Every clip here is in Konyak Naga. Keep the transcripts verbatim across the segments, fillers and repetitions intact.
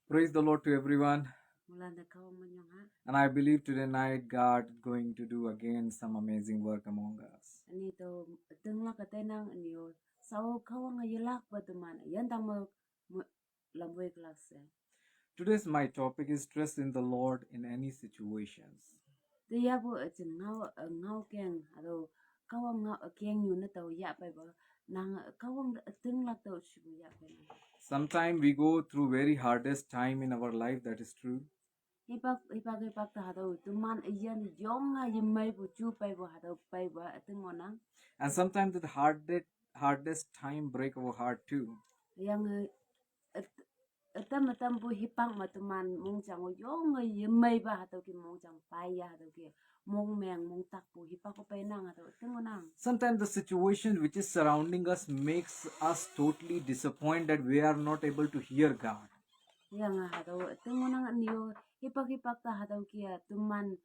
Praise the Lord to everyone. Mulan da kawang manyong ha. And I believe today night God going to do again some amazing work among us. Ani to tengla ka tenang ani o sao kawang a yelak ba teman. Yan tang ma lamwe klak se. Today's my topic is trust in the Lord in any situations. Te ya bu a jing ngau a ngau keng ado kawang ngau a keng yu na tau ya pai ba nang kawang a tenglak tau shibu ya pai na. Sometimes we go through very hardest time in our life, that is true. Hipak hipak hipak ta hadau teman a yan yong a yemai bu ju pai bu hadau pai ba a teng ngonang. And sometimes the hardest hardest time break our heart too. Yang eh, at- atam atam bu hipak ma teman mong jang o yong a yemai ba hadau ki mong jang pai ya hadau ki mong meng mong tak bu hipak ko pai nang hadau a teng ngonang. Sometimes the situation which is surrounding us makes us totally disappointed that we are not able to hear God. Yang a hadau a teng ngonang ani o hipak hipak ta hadau ki a teman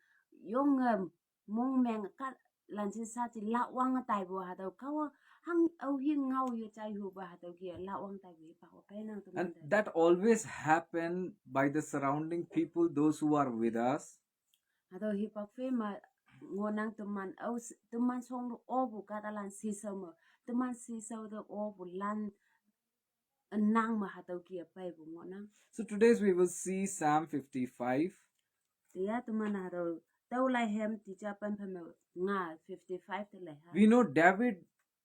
yong a mong meng ka lan si sa si la wang a tai bu hadau kawa hang au hi ngau ye chai hu ba hadau ki a la wang tai bu hipak ko pai nang teman And that always happen by the surrounding people, those who are with us. Hadau hipak fe ma ngonang teman au teman song ru o bu ka ta lan si sao ma teman si sao da o bu lan nang ma hadau ki a pai bu ngonang. So today's we will see Psalm fifty-five. Te ya teman hadau tau lai hem ti ja pan pan ma nga fifty-five te lai ha. We know David,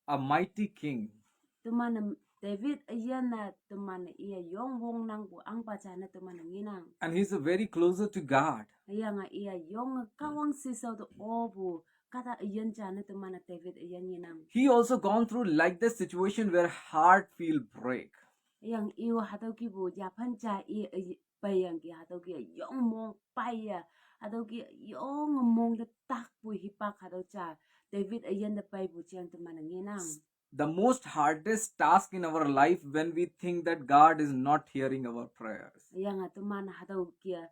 a mighty king, Teman David a yan na teman a iya yong wong nang bu ang pa cha na teman a nginang. And he's a very closer to God. Yang a iya yong a kawang si sao da o bu kata a yan cha na teman a David a yan nginang. He also gone through like this situation where heart feel break. Yang iu hadau ki bu ya pan cha i a pai yang ki hadau ki yong mong pai ya hadau ki yong mong da tak bu hipak hadau cha David a yan da pai bu chiang teman a nginang. The most hardest task in our life when we think that God is not hearing our prayers. Yang a teman hadau ki a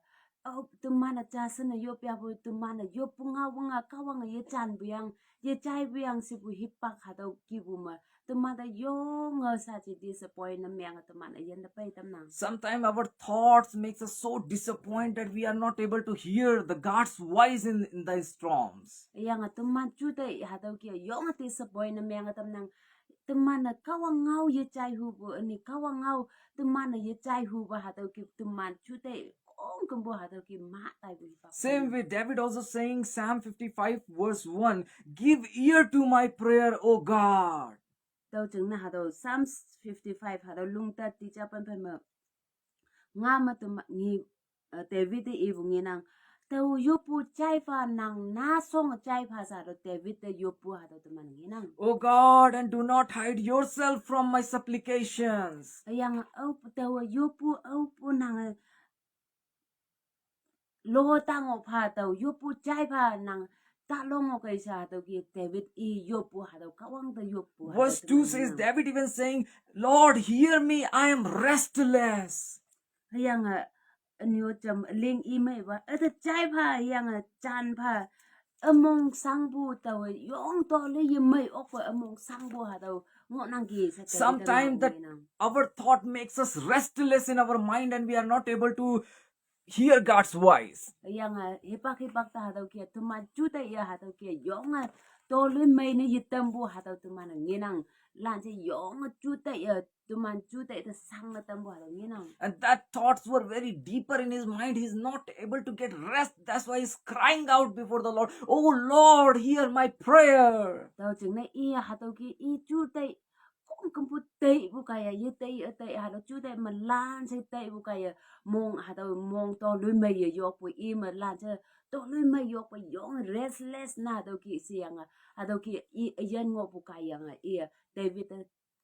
au teman a cha sen a yo pia bu teman a yo pu nga wang a kawang a ye chan bu yang ye chai bu yang si bu hipak hadau ki bu ma teman da yong a sa chi disappoint na meng a teman a yan da pai tam nang. Sometimes our thoughts makes us so disappointed that we are not able to hear the God's voice in, in the storms. Yang a teman chu te hadau ki a yong a disappoint na meng a tam nang teman a kawang ngau ye chai hu bu ani kawang ngau teman a ye chai hu ba hadau ki teman chu te kong kum bu hadau ki ma tai bu hipak. Same way, David also saying Psalm fifty-five verse one, "Give ear to my prayer, O God." Tau ching na hadau Psalms fifty-five hadau lung ta ti cha pan pan ma nga ma teman ngi uh, David te i bu nginang. Tau yo pu chai pha nang na song chai pha sa do David te yo pu hadau teman nginang. O God, and do not hide yourself from my supplications. Yang au tau yo pu au pu nang lo tang o pha tau yo pu chai pha nang ta long o kai sa tau ki David i yo pu hadau kawang da yo pu. Verse two says, David even saying, "Lord, hear me, I am restless." Yang a nyo cham ling i mai ba a ta chai pha yang a chan pha among sang bu tau yong to le ye mai ok ba among sang bu hadau ngonang ki sa. Sometimes that our thought makes us restless in our mind and we are not able to hear God's voice. Yang a hipak hipak ta hadau ki teman chu ta ya hadau ki yong a to le mai ne ye tam bu hadau teman nginang lan che yong chu ta ya teman chu ta ta sang na tam bu hadau nginang. And that thoughts were very deeper in his mind. He's not able to get rest. That's why he's crying out before the Lord, "Oh Lord, hear my prayer." Tau ching na i hadau ki i chu ta kong kum bu te bu ka ya ye te a te hadau chu ta ma lan che te bu ka ya mong hadau mong to lui mai ye yok bu i ma lan che to lui mai yok bu yong restless na hadau ki si yang a hadau ki i yan ngo bu ka yang a i David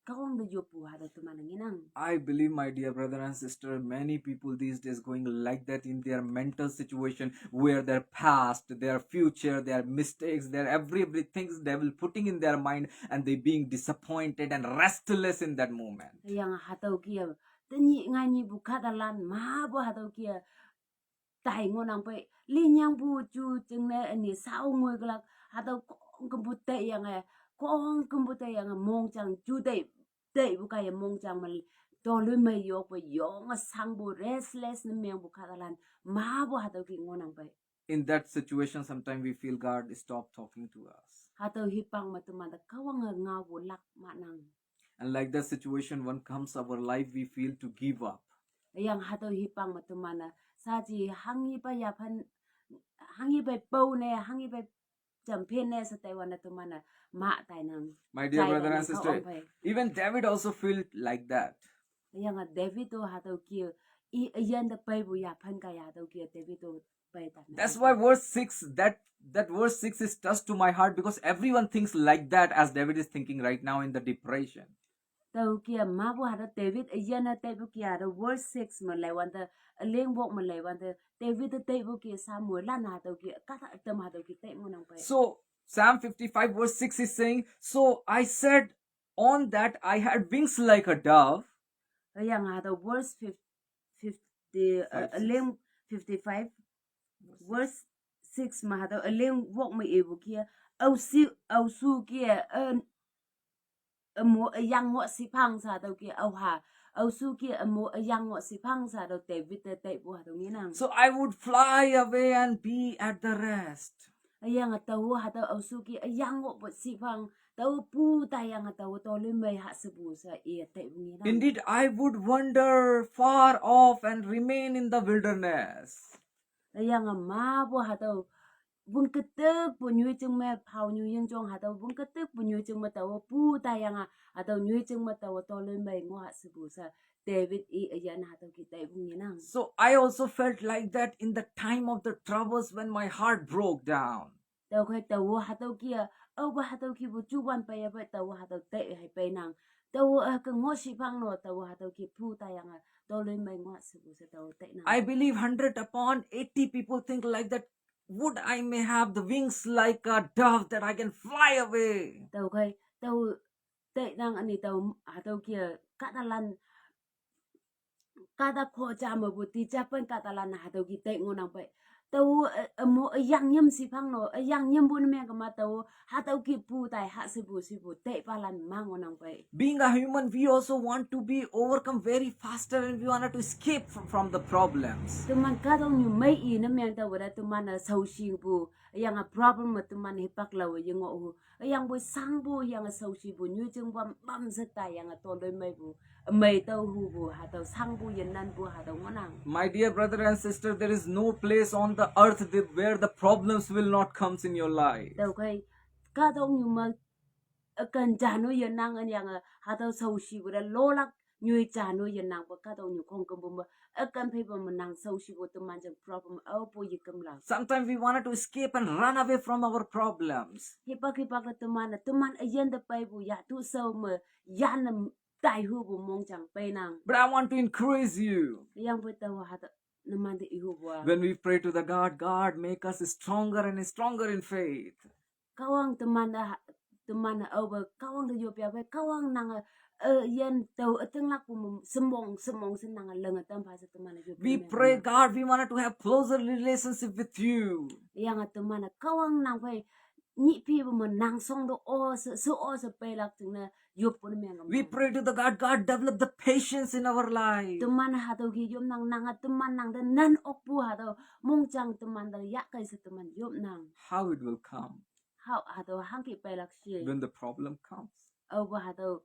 kawang da yo pu hadau teman nginang. I believe, my dear brother and sister, many people these days going like that in their mental situation where their past, their future, their mistakes, their every everything devil putting in their mind and they being disappointed and restless in that moment. Yang hadau ki ya te ni ngai ni bu ka da lan ma bu hadau ki ya tai ngonang pai li nyang bu chu ching ne ani sao ngoi glak hadau kong kum bu te yang a kong kum bu te yang a mong chang chu te te bu ka ya mong chang ma Toloi mei yokpu yonge sangpu restless ne mengpu kahtalan mapu hatüo ki ngohnang pei. In that situation, sometimes we feel God stop talking to us. Hatüo hipak me teman te Kahwange ngaopu lak mahnang. And like that situation, when comes our life, we feel to give up. Hüyange hatüo hipak me teman-e shaaji hanghi pei yaphan, hanghi pei pao ne, hanghi pei jamphin ne she taiwante teman-e mah tainang. My dear brother and sister, even David also felt like that. Hüyange David to hatüo ki, i üyin te peipu yaphan kaiye hatüo ki David to pei ta. That's why verse six, that that verse six is touched to my heart, because everyone thinks like that as David is thinking right now in the depression. Tüo ki mapu hatüo David üyin-e taipu ki hatüo verse six me leiwante, üleng wok me leiwante, David te taipu ki Samuel lan hatüo ki kahta ütam hatüo ki tai ngohnang pei. So Psalm fifty-five verse six is saying, "So I said, on that I had wings like a dove." Hüyange hatüo verse fifty, uh, üleng fifty-five, verse six me hatüo üleng wok me ipu ki, aosi, aoshu ki, eh, ümo üyang ngoh shiphang she hatüo ki, aoha, aoshu ki ümo üyang ngoh shiphang she hatüo David te taipu hatüo ngenang. So I would fly away and be at the rest. Hüyange tao hatüo aoshu ki üyang ngohpu shiphang, tao pu taiyange tao toloi mei ha shepu she i taipu ngenang. Indeed, I would wander far off and remain in the wilderness. Hüyange mapu hatüo wüngketükpu nyoijing me phao nyu yingjong hatüo wüngketükpu nyoijing me tao pu taiyange hatüo nyoijing me tao toloi mei ngoh ha shepu she David i üyin hatüo ki taipu ngenang. So I also felt like that in the time of the troubles when my heart broke down. Tüokhei tao hatüo ki-a, aope hatüo kipu juwan peiyape tao hatüo tai hei peinang. Tao hüke ngoh shiphang no tao hatüo ki pu taiyange toloi mei ngoh shepu she tao tainang. I believe hundred upon eighty people think like that. Would I may have the wings like a dove that I can fly away. Tüokhei tao tainang üni tao hatüo ki-a kahtalan kahta khoja mepu ti japen kahtalan hatüo ki tai ngohnang pei. Tao, eh, ümo üyang nyim shiphang no, üyang nyimpu ne mengkema tao hatüo ki pu tai ha shepu shepu taipalan ma ngohnang pei. Being a human, we also want to be overcome very faster and we wanted to escape from, from the problems. Teman kahtoknyu mei i ne meng taowe te teman-e shaoshipu, hüyange problem me teman hipak laowe yengoh hu. Hüyangpoi shangpu, hüyange shaoshipu, nyoijing wam bam she taiyange toloi meipu, ümei tao hupu, hatüo shangpu yenanpu, hatüo ngohnang. My dear brother and sister, there is no place on the earth that, where the problems will not comes in your life. Tüokhei, kahtoknyu me, üken ja no yenang üyange, hatüo shaoshipu te lolak nyoi ja no yenangpe kahtoknyu khongkümpu me, üken pheipu me nang shaoshipu teman jing problem aopu yekümlak. Sometimes we wanted to escape and run away from our problems. Hipak hipak te teman-e, teman üyin te peipu yatu shao me, yanne taihupu mongjang peinang. But I want to encourage you. Hüyangpoi tao hatüo, numante ihupu-a. When we pray to the God, God make us stronger and stronger in faith. Kahwang teman-e ha-, teman-e aope Kahwang te yop yape, Kahwang nange, eh, yin tao ütinglakpu me shemong, shemong she nange linge tam pha she teman-e yop. We pray, God, we wanted to have closer relationship with you. Hüyange teman-e Kahwang nang phei nyih pipu me nang shong te o she, she o she peilak jingne yoppu ne meng. We pray to the God, God, develop the patience in our life. Teman hatüo ki yopnang, nange teman nang te nan okpu hatüo mongjang teman te yahkei she teman yopnang. How it will come? Hao, hatüo hangke peilak she. When the problem comes. Aope hatüo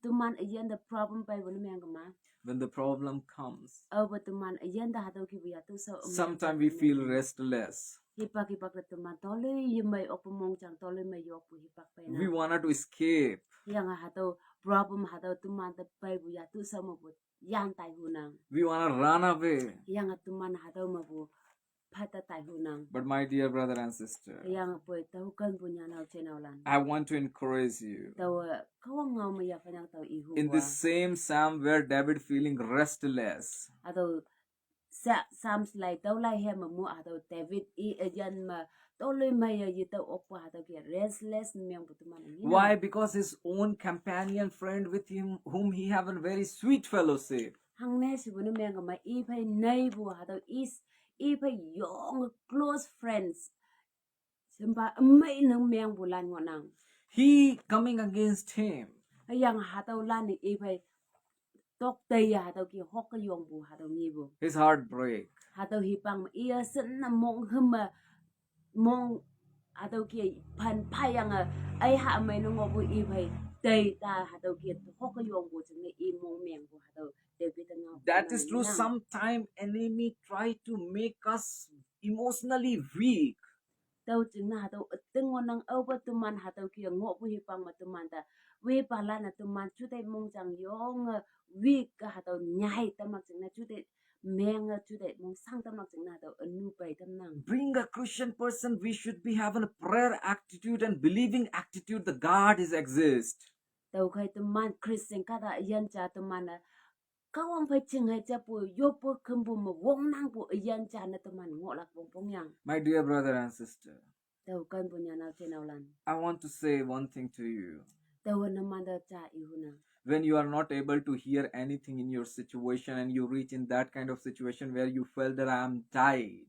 teman üyin te problem peipu ne mengkema. When the problem comes, aope teman üyin te hatüo kipu yatu shao, sometimes we feel restless. Hipak hipak te teman toloi yemei okpu mongjang, toloi mei yokpu hipak peinang. We wanted to escape. Hüyange hatüo problem hatüo teman te peipu yatu shao mepu yan taihunang. We wanna run away. Hüyange teman hatüo mepu phate taihunang. But my dear brother and sister, hüyangpoi tao kenpu nyanao jenaolan, I want to encourage you. Taowe Kahwang ngao me yaphanang tao ihu. In this same Psalm where David feeling restless, hatüo Sa-, Psalms lai tüo lai he me mu hatüo David i üyin me toloi meiye yetüo okpu hatüo ki restless mengpu teman-e ngenang. Why? Because his own companion friend with him, whom he have a very sweet fellowship. Hangne shepu ne mengkema i phei neipu hatüo i, i phei yonge close friends. Shimpa ümei ne mengpulan ngohnang. He coming against him. Hüyange hatüolan-e i phei tok tei ya hatüo ke hok ke yongpu hatüo ngepu. His heart break. Hatüo hipang me iye sen ne mong hem me mong hatüo ke pan phayange ai ha mei ne ngohpu i phei tei ta hatüo ke hok ke yongpu jingne i mong mengpu hatüo David te ngao. That is true. Sometime enemy try to make us emotionally weak. Tüo jingne hatüo üting ngohnang aope teman hatüo ke ngohpu hipang me teman te wepalan-e teman juteih mongjang yonge weak ke hatüo nyai tamlak jingne juteih menge juteih mongshang tamlak jingne hatüo ünu pei tamnang. Being a Christian person, we should be having a prayer attitude and believing attitude that God is exist. Tüokhei teman Christian kahta üyin ja teman-e Kahwang phei ching hei japu yoppu khümpu me wongnangpu üyin ja ne teman ngohlak wongpong yang. My dear brother and sister, Tao kenpu nyanao jenaolan. I want to say one thing to you. Taowe numante ja ihunang. When you are not able to hear anything in your situation and you reach in that kind of situation where you felt that I am died,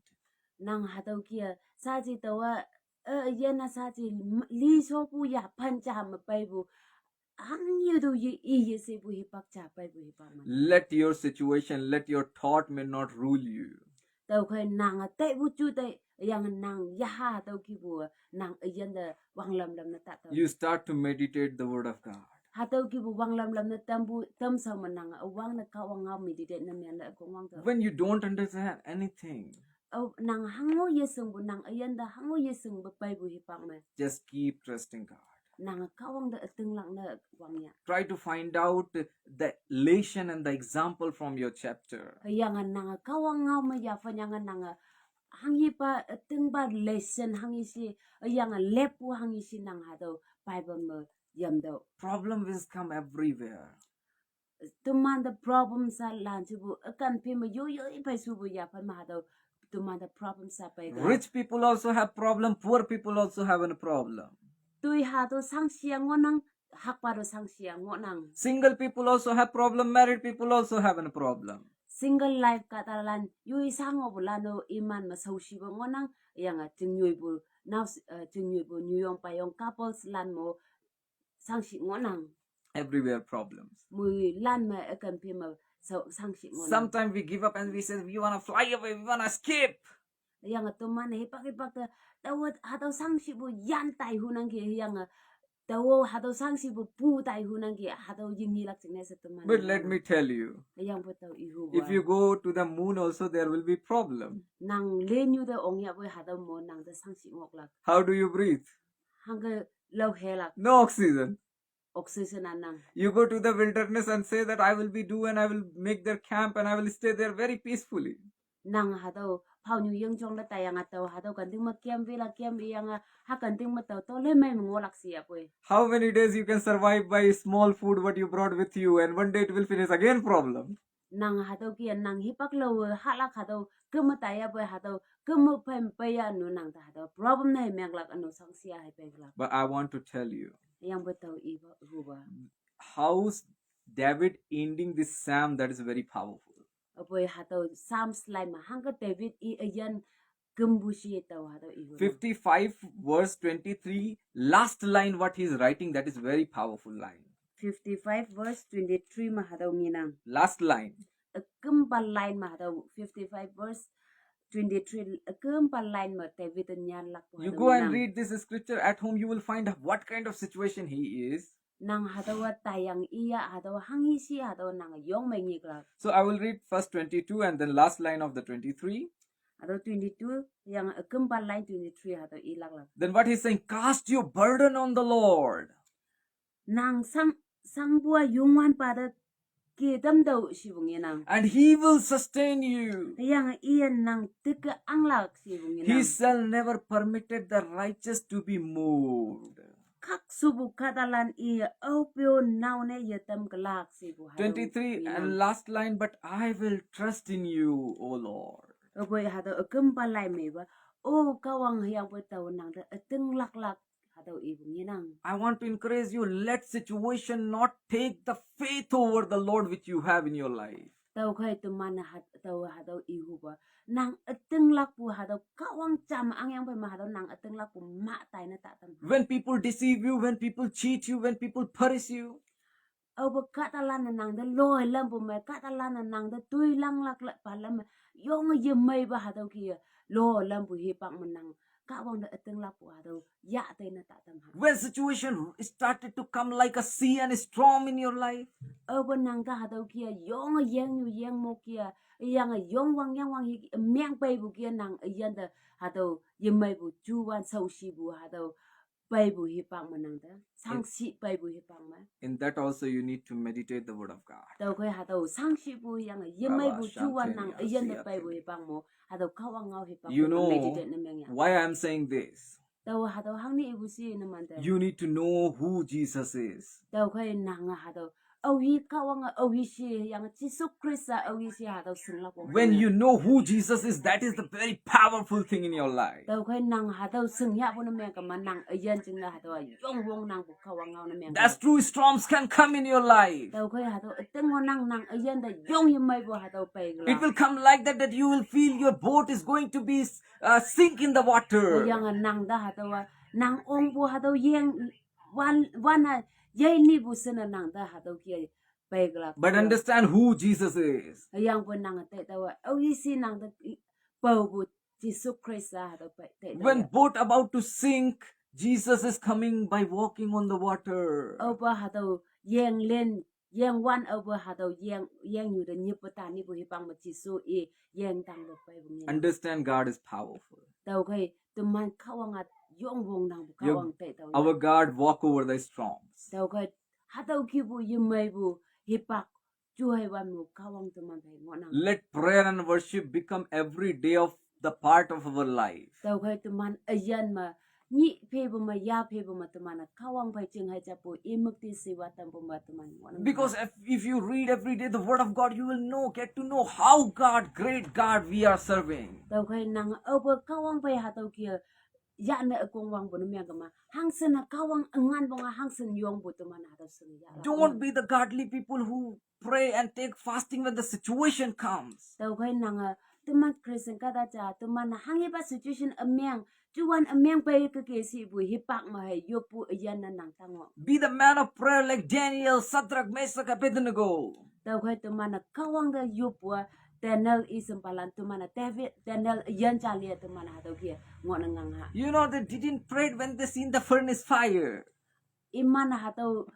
Nang hatüo kia saji taowa, eh, üyin-a saji m- lishopu yaphan ja me peipu hangyu tu ye i yeshepu hipak ja peipu hipak me. Let your situation, let your thought may not rule you. Tüokhei nange taipu juteih yange nang yaha hatüo kipu nang üyin te wanglamlam ne ta tao. You start to meditate the word of God. Hatüo kipu wanglamlam ne tampu tamshao me nange üwangne Kahwang ngao meditate ne mengte ükongwang tao. When you don't understand anything, Ao nang hango yeshingpu nang üyin te hango yeshingpu peipu hipak me, just keep trusting God. Nange Kahwang te ütinglak ne wang ya. Try to find out the lesson and the example from your chapter. Hüyange nange Kahwang ngao me yaphan yange nange hanghipa ütingpa lesson hanghi shi, hüyange leppu hanghi shi nang hatüo Bible me yamtüoh. Problem will come everywhere. Temante problem sha lan shepu ükan phi me yoyoi phei shupu yaphan me hatüo temante problem sha pei tao. Rich people also have problem, poor people also have a problem. Toi hatüo shangshih ngohnang, hakpa to shangshih ngohnang. Single people also have problem, married people also have a problem. Single life kahtalan yoi sha ngohpulan-o iman me shaoshipu ngohnang, yange chingnyoipu nao, eh, chingnyoipu nyuyong payong couples lan mo shangshih ngohnang. Everywhere problems. Moilan me ükan phi me shao- shangshih ngohnang. Sometimes we give up and we say, we want to fly away, we want to escape. Yange teman hipak hipak te taowe hatüo shangshihpu yan tai hunangki, yange taowe hatüo shangshihpu pu tai hunangki, hatüo yingelak jingne she teman. But let me tell you, Hüyangpu tao ihu. If you go to the moon also, there will be problem. Nang lenyu te ongyapoi hatüo mo nang te shangshih ngohlak. How do you breathe? Hangke lao helak. No oxygen. Oxygen ünang. You go to the wilderness and say that I will be do and I will make their camp and I will stay there very peacefully. Nang hatüo phaonyu yingjong te taiyange tao hatüo kanting me kem wela kem iyange ha kanting me tao tao le mei me ngohlak shi yapoi. How many days you can survive by small food what you brought with you and one day it will finish, again problem. Nang hatüo kia nang hipak lao hahlak hatüo keme taiyapoi hatüo keme phei peiya nu nang te hatüo problem ne menglak üno shangshih-a hei penglak. But I want to tell you, Hüyangpu tao ipa hupa. How David ending this Psalm, that is very powerful. Apoi hatüo Psalms lai me hangke David i üyin kümpu shi tao hatüo ihu. Fifty-five verse twenty-three, last line what he is writing, that is very powerful line. Fifty-five verse twenty-three me hatüo ngenang. Last line. Ükümpa line me hatüo fifty-five verse twenty-three ükümpa line me David te nyanlakpu. You go and read this scripture at home, you will find what kind of situation he is. Nang hatüowa taiyang iya hatüo hanghi shi hatüo nang yong mei ngeklak. So I will read first twenty-two and then last line of the twenty-three. Hatüo twenty-two, yange ükümpa line twenty-three hatüo ilaklak. Then what he's saying, cast your burden on the Lord. Nang shang, shangpu-a Youngwanpa te ke tamtüoh shipu ngenang. And he will sustain you. Hüyange iye nang tike anglak shipu ngenang. He shall never permitted the righteous to be moved. Khakshupu kahtalan iye aope-o nao ne yetam kelak shipu hatüo. Twenty-three and last line, but I will trust in you, O Lord. Apoi hatüo ükümpa line meipa, O Kahwang, hüyangpoi tao nang te ütinglaklak hatüo ipu ngenang. I want to encourage you, let situation not take the faith over the Lord which you have in your life. Tüokhei teman-e hat, tao hatüo ihupa, nang ütinglakpu hatüo Kahwang jam angyang phei me hatüo nang ütinglakpu mah taine tatam. When people deceive you, when people cheat you, when people punish you, Aope kahtalan-e nang te loi lampu me, kahtalan-e nang te toi langlak le pa lam me, yonge yemeipa hatüo kih-e loi lampu hipak me nang Kahwang te ütinglakpu hatüo yah teine tatam ha. When situation started to come like a sea and a storm in your life, aope nang te hatüo kih-a yonge yengnyu yengmok kih-a, yange yongwang yangwang hi meng peipu kih-a nang üyin te hatüo yemeipu juwan shaoshipu hatüo peipu hipak me nang te, shangshih peipu hipak me. In that also you need to meditate the word of God. Tüokhei hatüo shangshihpu yange yemeipu juwan nang üyin te peipu hipak mo, hatüo Kahwang ngao hipak meditate ne mengyang. Why I am saying this? Tao hatüo hangne ipu she numante, you need to know who Jesus is. Tüokhei nange hatüo aohi Kahwange aohi she, yange Jesu Khrista aohi she hatüo shinglak wong. When you know who Jesus is, that is the very powerful thing in your life. Tüokhei nang hatüo shingyahpu ne mengkema nang üyin jingne hatüo yongwong nangpu Kahwang ngao ne meng. That's true, storms can come in your life. Tüokhei hatüo üting-o nang nang üyin te yong yemeipu hatüo pei. It will come like that, that you will feel your boat is going to be uh, sink in the water. Yange nang te hatüowa nang ongpu hatüo yeng wan wan-a yei nipu shine nang te hatüo kih-a peiklak. But understand who Jesus is. Hüyangpoi nange taitaowa aohi she nang te paopu Jesu Khrista hatüo pei taitaowa. When boat about to sink, Jesus is coming by walking on the water. Aope hatüo yenglen yengwan aope hatüo yeng yengnyu te nyippe ta nipu hipak me Jesu i yengtang te peipu ngi. Understand God is powerful. Tüokhei teman Kahwang-a yongwong nangpu Kahwang taitao. Our God walk over the storms. Tüokhei hatüo kihpu yemeipu hipak juhei wanpu Kahwang teman phei ngohnang. Let prayer and worship become every day of the part of our life. Tüokhei teman üyin me nyih phepu me, yah phepu me teman-e Kahwang phei jinghei japu imükti shiwa tampu me teman ngohnang. Because if, if you read every day the word of God, you will know, get to know how God, great God we are serving. Tüokhei nang aope Kahwang phei hatüo kih-a yahne ükong wangpu ne mengkema, hangshin-a Kahwang üngan wong-a hangshin yongpu teman hatüo shingyah. Don't be the godly people who pray and take fasting when the situation comes. Tüokhei nange teman Christian kahta ja teman-e hanghepa situation ümeng, juwan ümeng pei keke shipu hipak me hei yoppu üyin ne nang tango. Be the man of prayer like Daniel, Shadrach, Meshach, Abednego. Tüokhei teman-e Kahwang te yoppu-a Daniel i shempalan teman-e David, Daniel üyin ja li teman hatüo kih-a ngohne ngang ha. You know, they didn't pray when they seen the furnace fire. Iman hatüo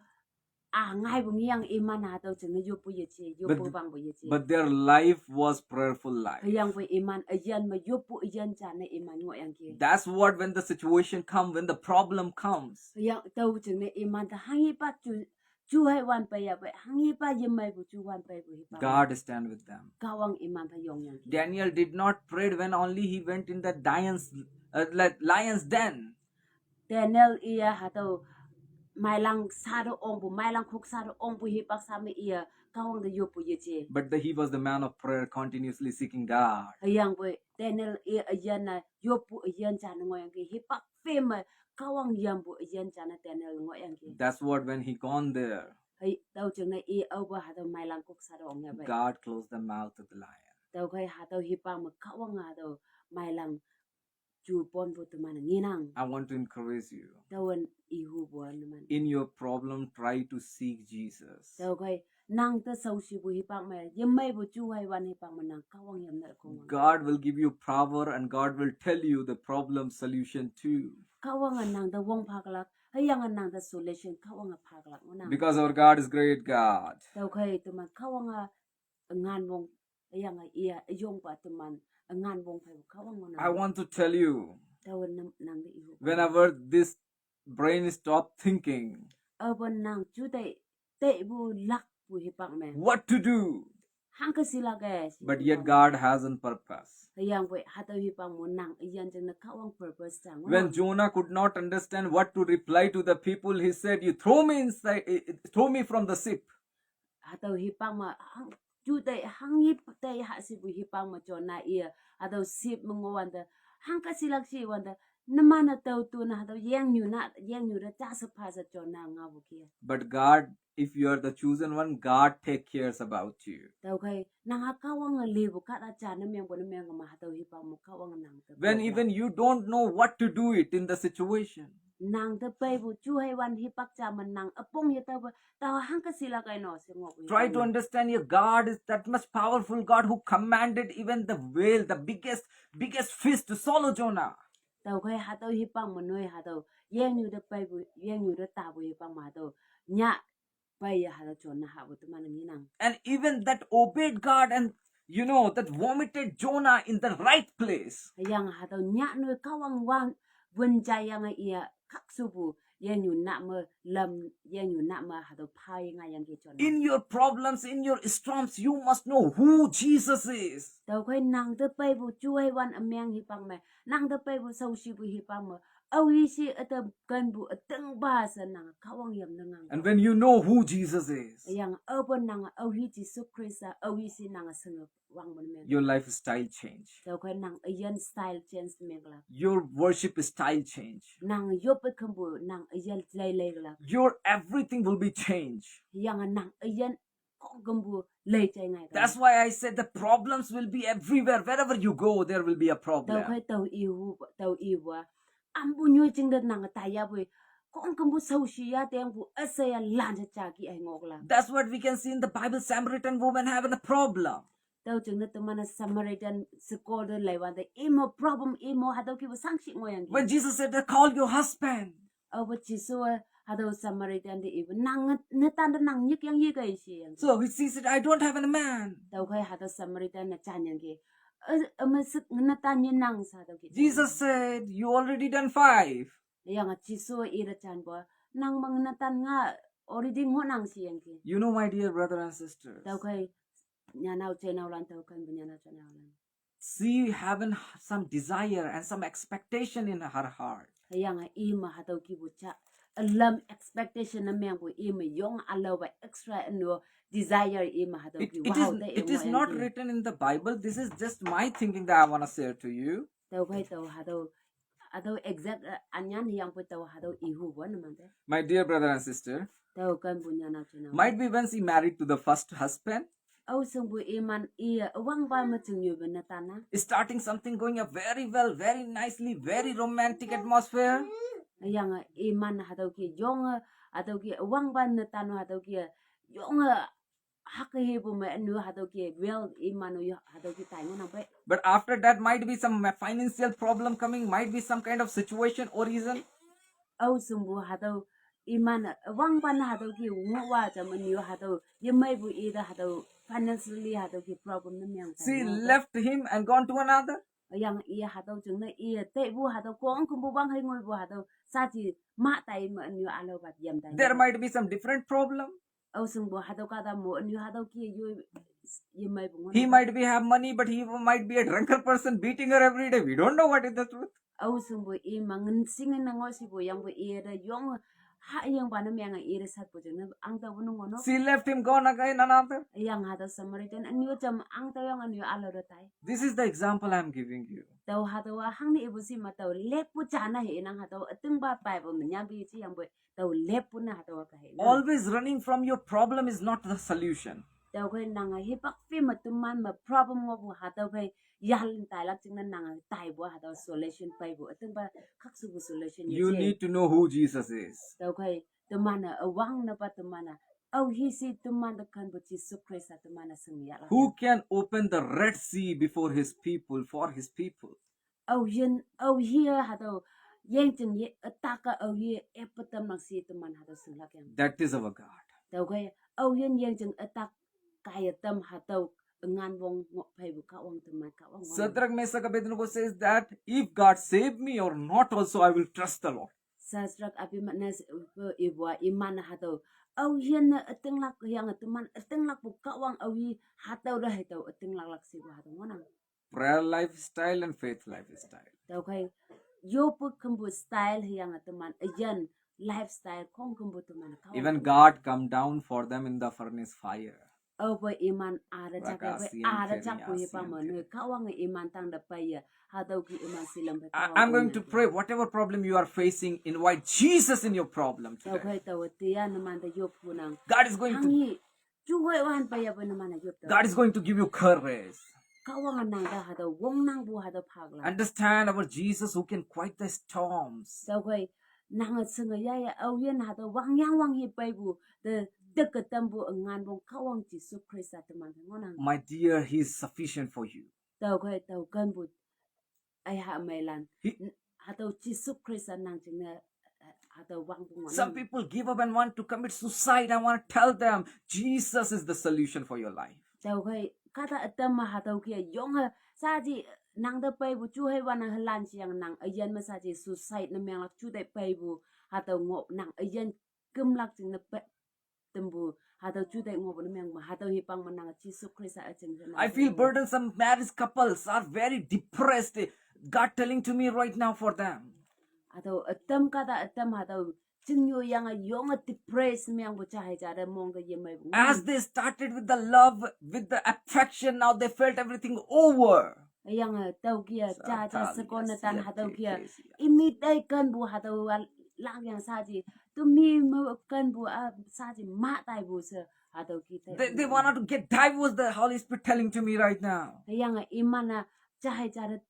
a ngaipu ngeyange iman hatüo jingne yoppu yeje, yoppu wangpu yeje. But their life was prayerful life. Hüyangpoi iman üyin me yoppu üyin ja ne iman ngohyangki. That's what when the situation come, when the problem comes. Hüyang tüo jingne iman te hanghepa ju juhei wan peiyapei, hanghepa yemeipu juwan peipu hipak God stand with them. Kahwang iman phei yongyangki. Daniel did not pray when only he went in the lion's, uh, li- lion's den. Daniel iye hatüo meilang sha te ongpu, meilang khok sha te ongpu hipak sha me iye Kahwang te yoppu yeje. But the, he was the man of prayer, continuously seeking God. Hüyangpoi Daniel i üyin-e yoppu üyin ja ne ngohyangki, hipak phei me Kahwang yampu üyin ja ne Daniel ngohyangki. That's what when he gone there, hei tüo jingne i aope hatüo meilang khok sha te ong yapei, God closed the mouth of the lion. Tüokhei hatüo hipak me Kahwange hatüo meilang ju ponpu teman-e ngenang. I want to encourage you. Taowe ihupu-a numan, in your problem, try to seek Jesus. Tüokhei nang te shaoshipu hipak me, yemeipu juhei wan hipak me nang Kahwang yamne ükong wang. God will give you power and God will tell you the problem solution too. Kahwange nang te wong phaklak, hüyange nang te solution Kahwange phaklak ngohnang. Because our God is great God. Tüokhei teman Kahwange üngan wong, hüyange iye üyongpa teman üngan wong pheipu Kahwang ngohnang. I want to tell you, taowe nang te ihupu, whenever this brain stop thinking, aope nang juteih teipu lakpu hipak me, what to do? Hangke shilak-e. But yet God has a purpose. Hüyangpoi hatüo hipak mo nang üyin jingne Kahwang purpose ja ngohnang. When Jonah could not understand what to reply to the people, he said, you throw me inside, eh, eh, throw me from the ship. Hatüo hipak me hang juteih hanghi tei hashipu hipak me Jonah iye hatüo ship me ngohwante, hangke shilak she wante, numan-e tao tune hatüo yengnyu na yengnyu te ja she pha she Jonah ngaopu kih-a. But God, if you are the chosen one, God take cares about you. Tüokhei nang-a Kahwange lipu kahta ja ne mengpu ne mengkema hatüo hipak me Kahwange nang te, when even you don't know what to do it in the situation, Nang te peipu juhei wan hipak ja me nang üpong ye taope, tao hangke shilak ei no she ngohpu. Try to understand your God is that much powerful God who commanded even the whale, the biggest, biggest fish to swallow Jonah. Tüokhei hatüo hipak me noi hatüo, yengnyu te peipu, yengnyu te tapu hipak me hatüo, nyah peiye hatüo Jonah hahpu teman ngenang. And even that obeyed God and, you know, that vomited Jonah in the right place. Hüyange hatüo nyah noi Kahwang wan, wün jayange iye khakshupu, yengnyu nah me lam, yengnyu nah me hatüo pha ye ngaiyangki Jonah. In your problems, in your storms, you must know who Jesus is. Tüokhei nang te peipu juhei wan ümeng hipak me, nang te peipu shaoshipu hipak me, aohi she üte kenpu ütingpa she nang Kahwang yam ne ngang. And when you know who Jesus is, Hüyange aope nang aohi Jesu Khrista, aohi she nang shinge wangpu ne meng. Your lifestyle change. Tüokhei nang üyin style change menglak. Your worship style change. Nang yoppe kempu nang üyin lei leilak. Your everything will be changed. Hüyange nang üyin khongkümpu lei jai ngailak. That's why I said the problems will be everywhere, wherever you go, there will be a problem. Tüokhei tao ihu, tao iwa. Ampu nyoi jingte nang taiyapoi, khongkümpu shaoshi ya tengpu üsheiya lan she jaki ei ngohlak. That's what we can see in the Bible. Samaritan woman having a problem. Tüo jingne teman-e Samaritan sheko te leiwante imo problem imo hatüo kipu shangshih ngohyangki. When Jesus said, "Call your husband." Aope Jesu-e hatüo Samaritan te ipu nang nge-, netan te nang nyikyang yekei sheyang. So he said, "I don't have a man." Tüokhei hatüo Samaritan ne janyangki. E, eme shik netan yenang she hatüo ki. Jesus said, "You already done five." Hüyange Jesu ite janpu, nang me netan nga already ngohnang sheyangki. You know, my dear brother and sisters, Tüokhei nyanao jeinaolan tüo kenpu nyanao jeinaolan. She having some desire and some expectation in her heart. Hüyange ime hatüo kipu ja, ülam expectation ne mengpu ime yong ülaopa extra üno desire ime hatüo It, ki it is, wao te it is not written in the Bible. This is just my thinking that I want to share to you. Tüokhei tao hatüo, hatüo exact, uh, anyan hüyangpoi tao hatüo ihupu ne mante. My dear brother and sister, Tüo kenpu nyanao jeinaolan. Might be when she married to the first husband, Ao shingpu iman iye üwangpa me chingnyoipu netan-a. Starting something going up very well, very nicely, very romantic atmosphere. Hüyange iman hatüo ki yonge, hatüo ki üwangpa netan-o hatüo ki yonge hüke hipu me ünu hatüo ki well iman-o yo hatüo ki tai ngohnang pei. But after that, might be some financial problem coming, might be some kind of situation or reason. Ao shingpu hatüo iman-e üwangpa ne hatüo ki ngohwa jam ünu hatüo yemeipu ite hatüo financially hatüo ki problem ne meng. She left him and gone to another. Hüyange iye hatüo jingne iye teipu hatüo khongkümpu wang hei ngoipu hatüo shaji mah tai me ünu ülaopa yam tai. There might be some different problem. Ao shingpu hatüo kahta mo ünu hatüo ki yo yemeipu ngoh. He might be have money, but he might be a drunken person beating her every day. We don't know what is the truth. Ao shingpu i ma ngin sing ne ngoh shipu yangpu ite yong hayangpa ne menge ite satpu jingne angtaopu ne ngoh no. She left him, gone again another. Hüyange hatüo Samaritan ünu jam angtao yange ünu ülao te tai. This is the example I am giving you. Tao hatüowa hangne ipu shi me tao leppu jane henang hatüo ütingpa Bible me nyanpu yeji yangpoi tao leppu ne hatüowa kahe. Always running from your problem is not the solution. Tüokhei nange hipak phei me teman me problem ngohpu hatüo phei yalin tailak jingne nange taipu hatüo solution peipu ütingpa khakshupu solution ye. You need to know who Jesus is. Tüokhei teman-e üwang nepa teman-e aohi she teman te kenpu Jesu Khrista teman-e shing yahlak. Who can open the Red Sea before his people, for his people? Aoyin, aohi-e hatüo yengjing ye ütak-a aohi-e eppe tamlak she teman hatüo shinglak yang. That is our God. Tüokhei aoyin yengjing ütak kaiye tam hatüo üngan wong ngoh pheipu Kahwang teman Kahwang wong. Shadrach, Meshach, Abednego says that if God save me or not also, I will trust the Lord. Shadrach, Abednego, ipu-a iman hatüo aoyin ne ütinglak hüyange teman ütinglakpu Kahwang aohi hatüo te heitüo ütinglaklak shepu hatüo ngohnang. Prayer lifestyle and faith lifestyle. Tüokhei yoppe kempu style hüyange teman üyin lifestyle khongkümpu teman Kahwang. Even God come down for them in the furnace fire. Aope iman üte jakpe, üte jakpu hipak me noi Kahwange iman tangte peiye hatüo ki iman shilam phei. I, I'm going to pray. Whatever problem you are facing, invite Jesus in your problem today. Tüokhei taowe tiya numante yoppu nang. God is going to, Hanghi juhoi wan peiyape numante yop tao. God is going to give you courage. Kahwange nangte hatüo wongnangpu hatüo phaklak. Understand our Jesus who can quiet the storms. Tüokhei Nang a sing a ya ya au yin hatüo wang yang wang hi peipu, te, te ke tampu üngan pong Kahwang Jesu Khrista teman ngohnang. My dear, He is sufficient for you. Tüokhei tao kenpu, ai ha meilan. He- N-, hatüo Jesu Khrista nang jingne, eh, hatüo wangpu ngohnang. Some people give up and want to commit suicide. I want to tell them, Jesus is the solution for your life. Tüokhei, kahta ütam me hatüo ke yonge, saji, nang te peipu ju hei wan helan jiang nang, üyin me saji suicide ne menglak ju te peipu, hatüo ngoh nang, üyin kümlak jingne pe, tempu, hatüo ju te ngohpu ne meng me, hatüo hipang me nang Jesu Khrista üjing te nang I feel burdensome. Married couples are very depressed. God telling to me right now for them. Hatüo ütam kahta ütam hatüo, jingyo yange yonge depressed mengpu ja hei ja te mong te yemei pu. As they started with the love, with the affection, now they felt everything over. Yange tüo kia ja ja sekon ne tan hatüo kia. Imi tai kenpu hatüo a, lang yang saji. Tumi me kenpu a saji ma taipu she hatüo ki tai. They, they want to get divorced, the Holy Spirit telling to me right now. Yange iman-a ja hei ja te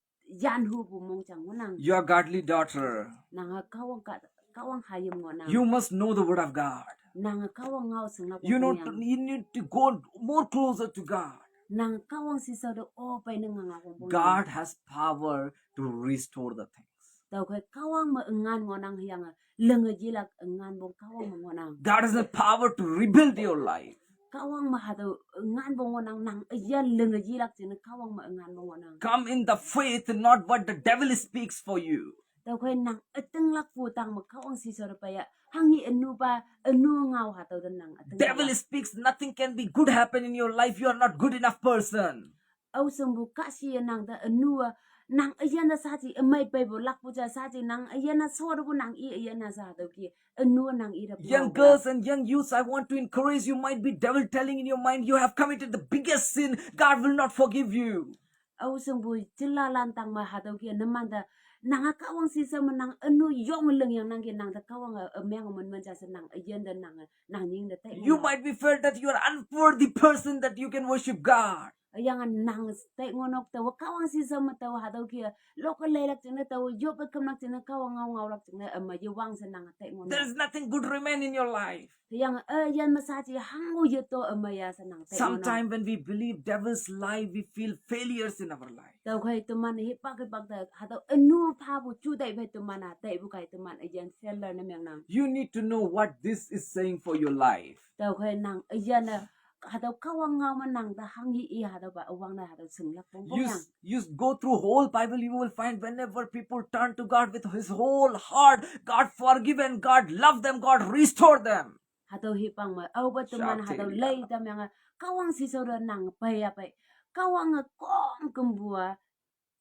yanhupu mongjang ngohnang. You are godly daughter. Nang a Kahwang ka, Kahwang hayim ngohnang. You must know the word of God. Nang a Kahwang ngao shinglak. You know, you need to go more closer to God. Nang Kahwang shishao te o pei ne nganglak wongpong. God has power to restore the things. Tüokhei Kahwang me üngan ngohnang hüyange, linge yilak üngan pong Kahwang me ngohnang. God has the power to rebuild your life. Kahwang me hatüo üngan pong ngohnang nang üyin linge yilak jingne Kahwang me üngan pong ngohnang. Come in the faith, not what the devil speaks for you. Tüokhei nang ütinglakpu tang me Kahwang shishao te peiya, hanghi ünupa, ünu ngao hatüo te nang ütinglak. Devil speaks, nothing can be good happen in your life. You are not good enough person. Ao shingpu kahshi ye nang te ünu a, nang üyin te saji ümei peipu lakpu ja saji nang üyin a sho tepu nang i üyin a sha hatüo ki, ünu nang i te. Young girls and young youths, I want to encourage you. Might be devil telling in your mind, you have committed the biggest sin. God will not forgive you. Ao shingpu jilalan tang me hatüo ki numan te, nang a Kahwang shishao me nang ünu yong lingyang nang ki nang te Kahwang a, ümeng men men ja she nang üyin te nang, nang nying te tai. You might be felt that you are unworthy person that you can worship God. Yange nang tai ngohnok tao Kahwang shishao me tao hatüo ki, loke leilak jingne tao, yoppe kümlak jingne Kahwang ngao ngaolak jingne, ümei yewang she nang tai ngohnok. There is nothing good remain in your life. Yange, eh, üyin me saji hango yeto ümei ya she nang tai ngohnok. Sometime when we believe devil's lie, we feel failures in our life. Tüokhei teman hipak hipak te hatüo ünu phapu ju tai phei teman-a taipu kai teman üyin failure ne mengnang. You need to know what this is saying for your life. Tüokhei nang üyin-e hatüo Kahwang ngao me nang te hanghi i hatüopa üwangne hatüo shinglak pongpong yang. You s-, you s-, go through whole Bible, you will find whenever people turn to God with his whole heart, God forgive and God love them, God restore them. Hatüo hipang me, aope teman hatüo lei tamyange, Kahwang shishao te nang peiya pei. Kahwange khongkümpu a,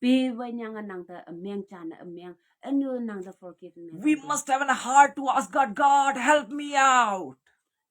pe wei nyange nang te ümeng jane ümeng, ünu nang te forgive me. We must have a heart to ask God, God, help me out.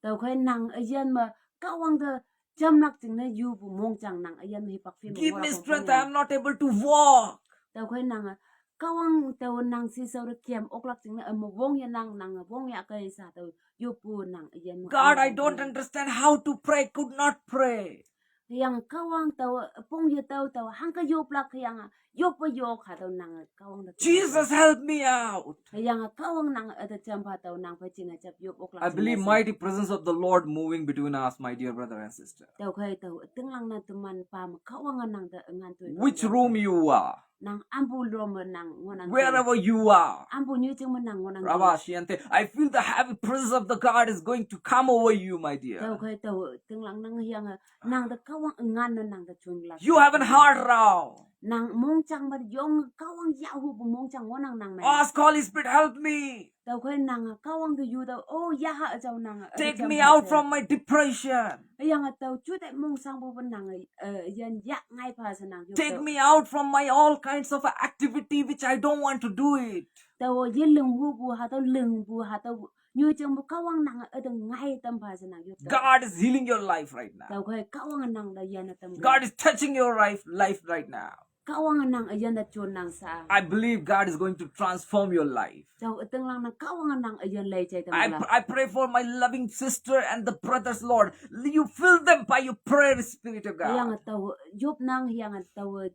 Tüokhei nang üyin me, Kahwang te jamlak jingne yupu mongjang nang üyin me hipak phei me. Give me strength, I am not able to walk. Tüokhei nange, Kahwang tao nang shishao te kem oklak jingne üme wong ye nang, nange wong ya kei sha tüo yoppu nang üyin me. God, I don't understand how to pray, could not pray. Hüyange Kahwang tao, pong ye tao tao, hangke yoplak hüyange, yoppe yok hatüo nange Kahwang te. Jesus, help me out. Hüyange Kahwang nang üte jampha tao nang phei jinge jap yop oklak. I believe mighty presence of the Lord moving between us, my dear brother and sister. Tüokhei tao, tinglang ne teman pa me Kahwange nang te üngan toi. Which room you are, nang ampu room me nang ngohnang. Wherever you are, ampu nyoijing me nang ngohnang. Rabba Shiante, I feel the heavy presence of the God is going to come over you, my dear. Tüokhei tao, tinglang nang hüyange, nang te Kahwang üngan ne nang te junlak. You have a heart rao. Nang mongjang me yong Kahwang yahupu mongjang ngohnang nang me. Ask Holy Spirit, help me. Tüokhei nange Kahwang te yu tao, o, yaha üjao nange, take me out from my depression. Hüyange tao ju te mongshangpu pe nange, eh, yan yak ngai pha she nang yop. Take me out from my all kinds of activity which I don't want to do it. Tao ye linghupu, hatüo lingpu, hatüo nyoijingpu Kahwang nange üte ngai tam pha she nang yop. God is healing your life right now. Tüokhei Kahwange nang te yanne tam. God is touching your life, life right now. Kahwange nang üyin te jonnang sha. I believe God is going to transform your life. Tao ütinglang nang Kahwange nang üyin lei jai tam. I, I pray for my loving sister and the brothers, Lord. You fill them by your prayer, Spirit of God. Hüyange tao yopnang, hüyange tao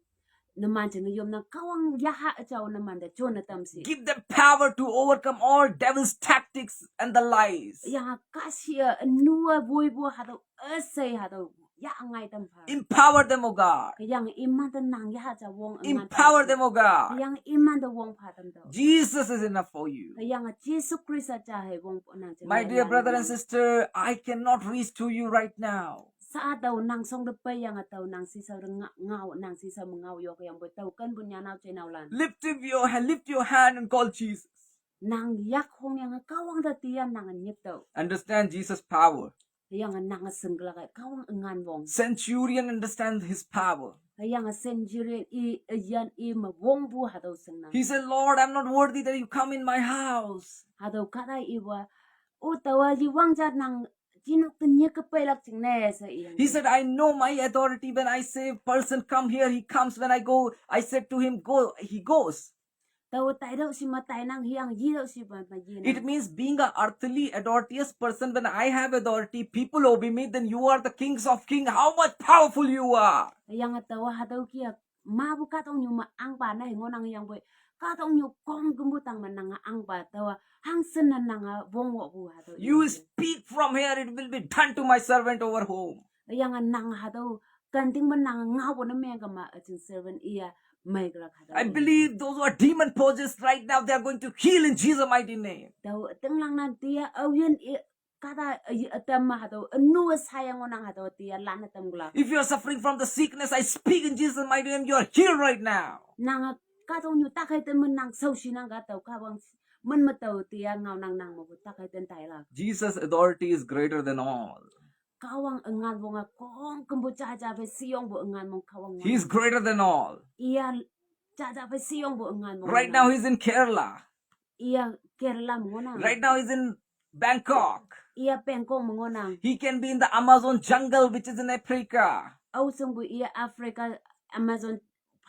Numan jingne yopnang Kahwang yaha üjao numan te jonne tamshi. Give them power to overcome all devil's tactics and the lies. Hüyange kahshih-e ünu-a woipu hatüo üshei hatüo yah ngai tam pha. Empower them, O God. Hüyange iman te nang yaha ja wong üngan Empower them, O God. Hüyange iman te wong pha tamtüoh. Jesus is enough for you. Hüyange Jesu Khrista ja hei wong nang jing. My dear brother and sister, I cannot reach to you right now. Sa tao nang shong te peiyange tao nang shishao te nga- ngao, nang shishao me ngao yok yangpoi tao kenpu nyanao jeinaolan. Lift up your hand, lift your hand and call Jesus. Nang yak hongyange Kahwang te tia nange nyiptüoh. Understand Jesus' power. Hüyange nange shinglak-e Kahwang üngan wong. Centurion understands his power. Hüyange centurion i, üyin i me wongpu hatüo shingnang. He said, Lord, I'm not worthy that you come in my house. Hatüo kahta iwa, o taowa liwang ja nang jinok te nyik-e peilak jingne she iyang. He said, I know my authority. When I say person come here, he comes. When I go, I said to him, go, he goes. Taowa taitüoh shi me tainang, hüyange yitüoh shi me me yinang. It means being an earthly authoritative person, when I have authority, people obey me, then you are the kings of king. How much powerful you are. Hüyange taowa hatüo kih-a mapu kahtoknyu me ahngpa ne hei ngohnang hüyangpoi kahtoknyu khongkümpu tang me nange ahngpa taowa hangshin ne nange wong wopu hatüo. You speak from here, it will be done to my servant over home. Hüyange nang hatüo kenting me nange ngaopu ne mengkema üjing servant iya meiklak hatüo. I believe those who are demon possessed right now, they are going to heal in Jesus' mighty name. Tao ütinglang nan tia aoyin i kahta, eh, ütam me hatüo ünu-e shayang ngohnang hatüo tialan ütam klak. If you are suffering from the sickness, I speak in Jesus' mighty name, you are healed right now. Nange kahtoknyu takhei ten me nang shaoshi nang ka tao Kahwang min me tao tia ngaonang nang mepu takhei ten tailak. Jesus' authority is greater than all. Kahwang üngan wong-a khongkümpu jaja phei shiyongpu üngan wong Kahwang. He is greater than all. Iya jaja phei shiyongpu üngan wong. Right now, he's in Kerala. Iya Kerala me ngohnang. Right now, he's in Bangkok. Iya Bangkok me ngohnang. He can be in the Amazon jungle, which is in Africa. Ao shingpu iya Africa Amazon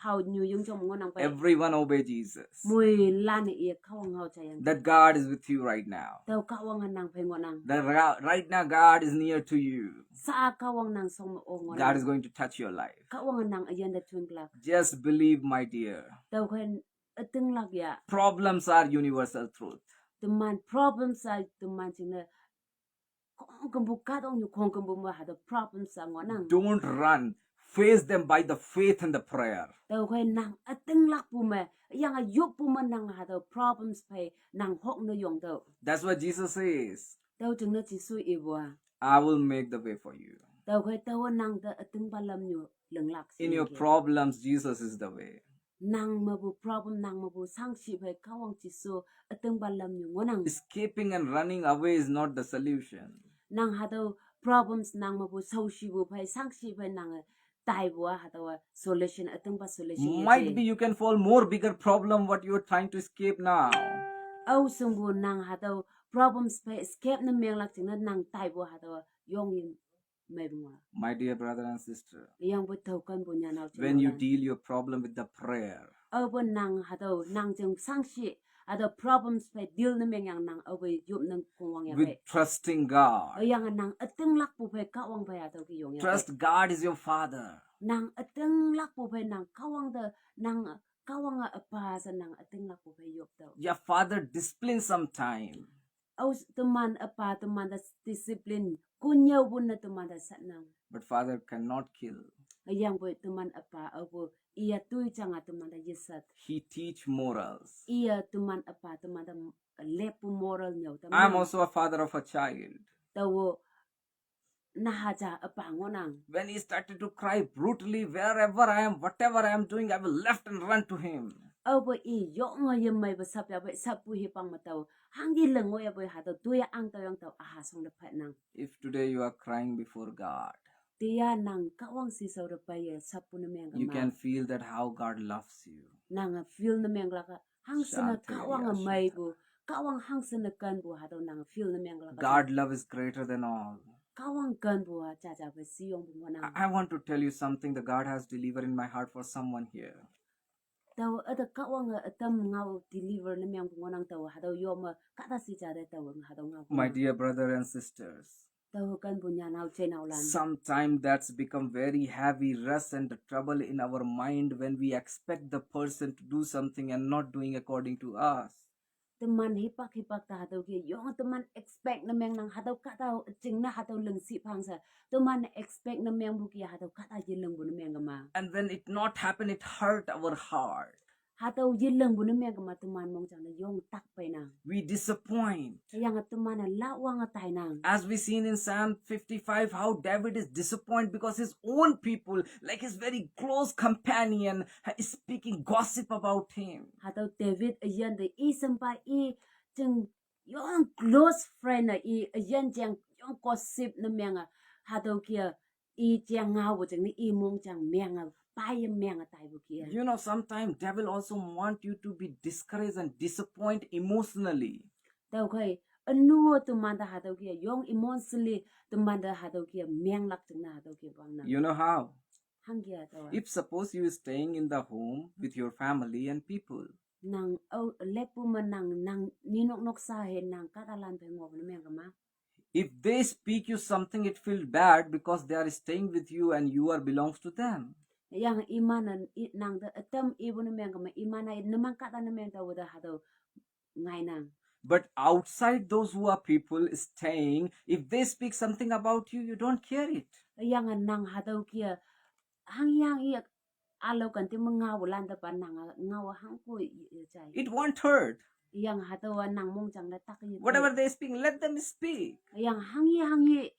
phao nyu yongjong me ngohnang pei. Everyone obey Jesus. Moilan-e iya Kahwang ngao jayang. That God is with you right now. Tao Kahwange nang phei ngohnang. That ra- right now, God is near to you. Sa Kahwang nang shong me-o ngohnang. God is going to touch your life. Kahwange nang üyin te junklak. Just believe, my dear. Tüokhei ütinglak ya. Problems are universal truth. Teman problems-a teman jingne khongkümpu kahtoknyu khongkümpu me hatüo problems-a ngohnang. Don't run. Face them by the faith and the prayer. Tüokhei nang ütinglakpu me, hüyange yoppu me nang hatüo problems phei nang hokne yongtüoh. That's what Jesus says. Tüo jingne Jesu ipu-a. I will make the way for you. Tüokhei taowe nang te ütingpa lamnyu linglak. In your problems, Jesus is the way. Nang mepu problem, nang mepu shangshih phei Kahwang Jesu ütingpa lamnyu ngohnang. Escaping and running away is not the solution. Nang hatüo problems nang mepu shaoshipu phei shangshih phei nange taipu-a hatüowa solution ütingpa solution ye. Might be you can fall more bigger problem what you are trying to escape now. Ao shingpu nang hatüo problems phei escape ne menglak jingne nang taipu hatüowa yongyin meipu ngoh. My dear brother and sister, Hüyangpoi tao kenpu nyanao when you jeinaolan. Deal your problem with the prayer, Aope nang hatüo nang jing shangshih hatüo problems phei deal ne mengyange nang aope yop nang kongwang ya pei. With trusting God, Hüyange nang ütinglakpu phei Kahwang phei hatüo ke yong ya pei. Trust God is your father. Nang ütinglakpu phei nang Kahwang te, nang Kahwange üpa she nang ütinglakpu phei yoptüoh. Your father discipline sometime. Ao teman üpa teman te discipline konnyüopu ne teman te satnang. But father cannot kill. Hüyangpoi teman üpa aopu iye toi jange teman te yesat. He teach morals. Iye teman üpa teman te leppu moral nyüo te. I'm also a father of a child. Taowe naha ja üpa ngohnang. When he started to cry brutally, wherever I am, whatever I am doing, I will left and run to him. Aope i yonge yemeipe sap ya pei sappu hipang me tao hangki ling ngoh ya pei hatüo toiya ang tao yang tao üha shong te phatnang. If today you are crying before God, Tiya nang Kahwang shishao te peiye sappu ne meng you can feel that how God loves you. Nange feel ne menglak-a hangshinne Kahwange meipu, Kahwang hangshinne kenpu hatüo nange feel ne menglak-a. God love is greater than all. Kahwang kenpu-a jaja phei shiyongpu ngohnang. I, I want to tell you something that God has delivered in my heart for someone here. Tao üte Kahwange ütam ngao deliver ne mengpu ngohnang tao hatüo yome kahta shi ja te tao hatüo ngao. My dear brother and sisters, Tau kan bu nyanao chenao lan. Sometimes that's become very heavy rush and trouble in our mind when we expect the person to do something and not doing according to us. Teman hipak hipak ta hatau kia yong teman expect na meng nang hatau kata ching na hatau leng si pang sa. Teman expect na meng bu kia hatau kata je leng bu na meng kama. And when it not happen, it hurt our heart. Hatau je leng bu na meng kama teman mong chang na yong tak pai nang. We disappoint. Yang teman na la wang tai nang. As we seen in Psalm fifty-five, how David is disappointed because his own people, like his very close companion, is speaking gossip about him. Hatau David ayan de i sempa i ching yong close friend na i ayan jang yong gossip na meng a hatau kia i jang ngao bu jang ni i mong jang meng a pai meng a tai bu kia. You know, sometimes devil also want you to be discouraged and disappointed emotionally. Tau kai anu teman ta hatau kia yong emotionally teman ta hatau kia meng lak jang na hatau kia bang na. You know how? Hang kia tau. If suppose you staying in the home with your family and people, Nang au lepu ma nang nang ninok nok sa he nang kata lan pe ngok na meng kama. If they speak you something, it feels bad because they are staying with you and you are belongs to them. Yang imana i- nang da atam i bu na meng kama imana i namang kata na meng tau da hatau ngai nang. But outside those who are people staying, if they speak something about you, you don't care it. Yang nang hatau kia hang yang i alo kan ti ma ngao lan da pa nang ngao hang ko i- i- chai. It won't hurt. Yang hatau nang mong jang da tak i. Whatever they speak, let them speak. Yang hang i hang i